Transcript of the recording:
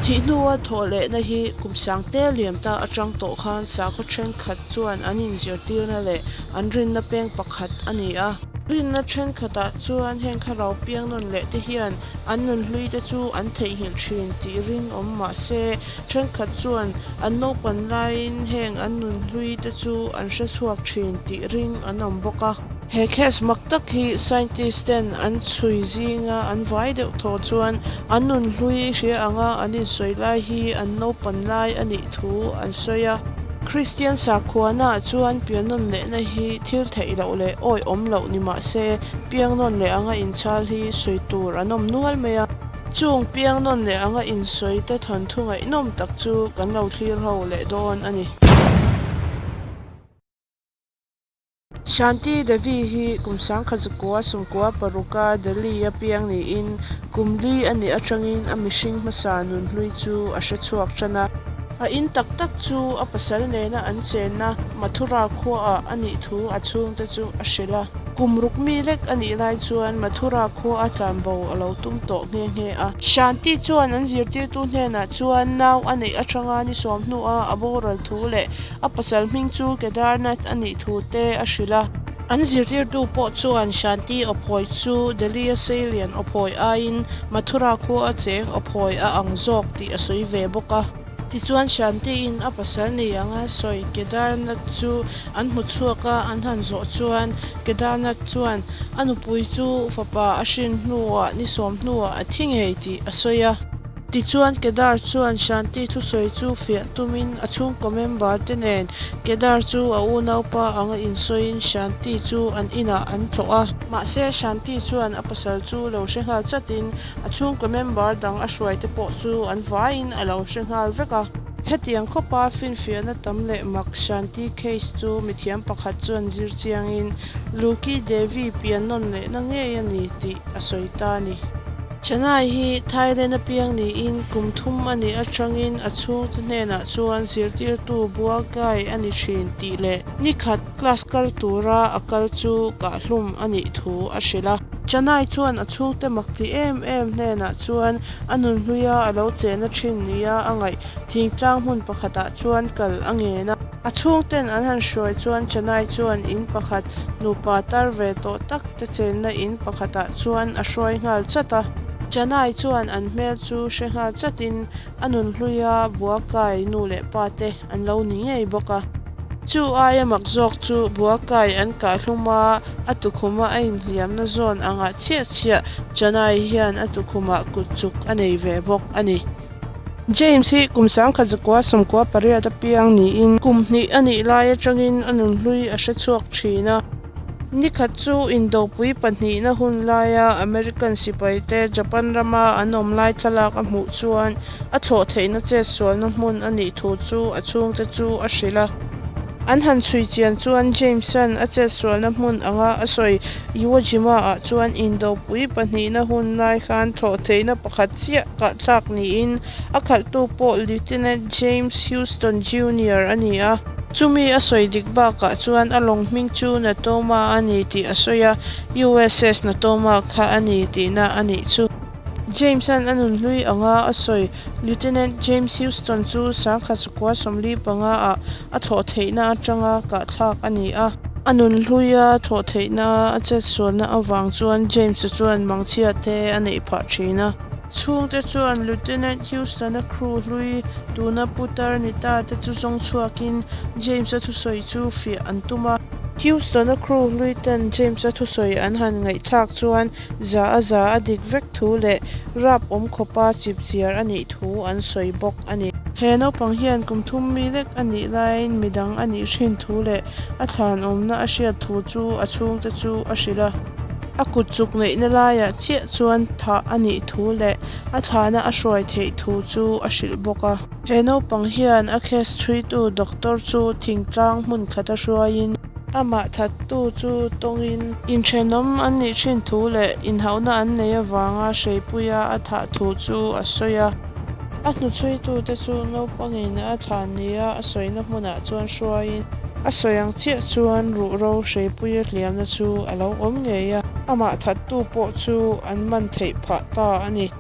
Thih hnua thawh lehna hi kum sangte liam ta atang tawh khan sakhaw thenkhat chuan an inzirtirna leh an rinna peng pakhat a ni a. Rinna thenkhatah chuan heng thlarau piang nawn leh te hian an nunhlui te chu an theihnghilh thin tih ring awm mah se, thenkhat chuan an naupan laiin heng an nunhlui te chu an hre chhuak thin tih ring an awm bawk a. He case mak tak hi scientist ten an chhui zinga an vai deuh thaw chuan an nunhlui hria anga an insawi lai hi an naupan lai a nih thu an sawi a. Kristian sakhuana chuan piannawn lehna hi thil theih loh leh awihawm loh ni mah se, piangnawn leh anga inchhal hi sawi tur an awm nual mai a. Chung piangnawn leh anga insawi te thawnthu ngaihnawm tak chu kan lo thlir ho leh dawn a ni. Shanti Devi hi kum sangkhat zakua sawmkua paruka Delhi-a piang niin kum li a nih atangin a mihring hmasa nunhlui chu a hre chhuak tan a. A in tak tak chu a pasal nena an chenna Mathura khuaah a nih thu a chhungte chu a hrilh a. Kum ruk mi lek a nih lai chuan Mathura khua a tlanbo a lo tum tawh nghe nghe a. Shanti chuan an zirtirtu hnenah chuan nau a neih atanga ni sawm hnua a boral thu leh A pasal hming chu Kedarnath a nih thu te a hrilh a. An zirtirtu pawh chuan Shanti awphawi chu Delhi-a seilian awphawi aiin Mathura khua a cheng awphawi a ang zawk tih a sawi ve bawk a. Tichuan Shanti-in a pasal ni anga sawi Kedarnath chu an hmu chhuak a, an han zawh chuan Kedarnath chuan a nupui chu fapa a hrin hnuah ni sawm hnuah a thi ngei tih a sawi a. Tichuan, Kedar chuan Shanti thusawi chu fiah tumin a chhungkaw member te nen Kedar chu a unaupa anga insawiin Shanti chu an inah an tlawh a. Mahse, Shanti chuan a pasal chu lo hre nghal chatin a chhungkaw member dang a hruaite pawh chu an vaiin a lo hre nghal vek a. Hetiang khawpa finfiahna tam leh mak Shanti case chu mithiam pakhat chuan zir chiangin Luki Devi pian nawn lehna ngei a ni tih a sawi ta a ni. Chennai hi Thailand a piang niin kum thum a nih atangin a chhungte hnenah chuan zirtirtu buakai a ni thin tih leh ni khat class kal tura a kal chu kahhlum a nih thu a hrilh a. Chennai chuan a chhungte mak ti em em hnenah chuan a nunhluia a lo chehna thin nia a ngaih thingtlang hmun pakhatah chuan kal a ngen a. A chhungten an han hruai chuan Chennai chuan in pakhat nupa tar ve tawh tak te chenna in pakhatah chuan a hruai nghal chat a. Chennai chuan an hmel chu hre nghal chatin a nunhluia Buakai nu leh pa te an lo ni ngei bawk a. Chu aia mak zawk chu Buakai an kahhlum a, a tukhuma a inhliamna zawn angah chiah chiah Chennai hian a tukhumah kut chuk a nei ve bawk a ni. James hi kum 1998 a piang niin kum hnih a nih lai atangin a nunhlui a hre chhuak thin a. Nikhat chu indopui pahnihna hun laia American sipaite Japan rama an awm lai thlalak a hmuh chuan a thlawh theihna chetsualna hmun a nih thu chu a chhungte chu a hrilh a. An han chhui chian chuan James-a'n a chetsualna hmun anga a sawi Iwo Jima-ah chuan indopui pahnihna hun lai khan thlawh theihna pakhat chiah kahthlak niin a khalhtu pawh Lieutenant James Houston Junior a ni a. Chumi a sawi dik bakah chuan a lawng hming chu Natoma a ni tih a sawi a, USS Natoma kha a ni tihna a nih chu. James-a'n a nunhlui anga a sawi Lieutenant James Houston chu 1945 ah a thlawh theihna atanga kahthlak a ni a. A nunhluia thlawh theihna a chetsualna avang chuan James-a chuan mangchhia te a neih phah thin a. Chhungte chuan Lieutenant Houston-a crew hlui tuna putar ni ta te chu zawng chhuakin James-a thusawi chu fiah an tum a. Houston-a crew hlui ten James-a thusawi an han ngaihthlak chuan za a za a dik vek thu leh rap awm khawpa chip chiar a nih thu an sawi bawk a ni. He naupang hian kum thum mi lek a nih laiin midang a nih hrin thu leh a thlan awmna a hriat thu chu a chhungte chu a hrilh a. A kut chuk neihna laiah chiah chuan thah a nih thu leh a thlana a hruai theih thu chu a hrilh bawk a. He naupang hian a case chhuitu doctor chu thingtlang hmun khata hruaiin, Amah thattu chu tawngin inthenawm an nih thin thu leh inhauhna an neih avanga hreipuia a thah thu chu a sawi a. A hnuchhuitute chu naupangin a thlan nia a sawina hmunah chuan hruaiin a sawi ang chiah chuan ruhro hreipuia hliamna chu a lo awm ngei a. Amah thattu pawh chu an man theih phah ta a ni.